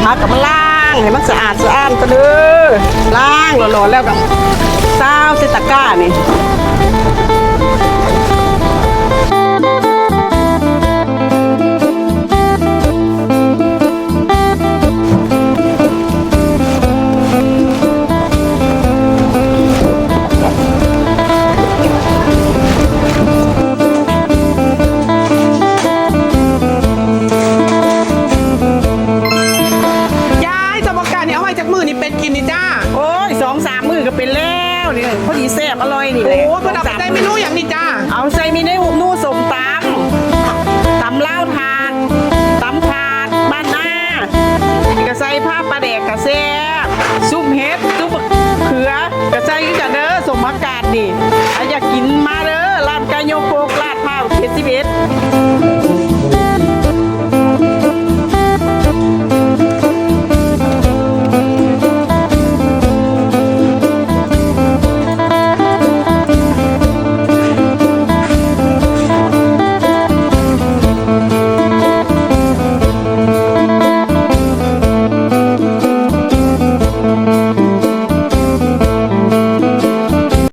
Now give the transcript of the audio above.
ເອົາກະມາລ້າງໃຫ້ມັນສະອາດສະອ້ານກ່ອນເດີ. ລ້າງຫຼໍ່ໆແລ້ວກະຊາວໃສ່ຕະກ້ານີ້. ຍາຍ ສຳບັກກາດນີ້ເອົາໄວ້ຈັກມື້ນີ້ເປັດກິນນີ້ຈ້າ? ໂອ້ຍ ສອງສາມມື້ກະເປັນແລ້ວນີ້ ພໍດີແຊບອະລ່ອຍນີ້ແຫຼະ. ໂອ້ຍ ເພິ່ນເອົາໄປໃສ່ເມນູຫຍັງນີ້ຈ້າ? ເອົາໃສ່ເມນູ ນູສົ້ມຕຳ ຕຳລາວຖາດ ຕຳຖາດບ້ານນາ ກະໃສ່ພາປາແດກກະແຊບ ຊຸບເຫັດ ຊຸບບັກເຂືອກະໃສ່ຄືກັນເດີ. ສົ້ມຜັກກາດນີ້ ໃຜຢາກກິນມາເດີ ຮ້ານໄກ່ໂຍໂກກ ລາດພ້າວເຈັດສິບເອັດ.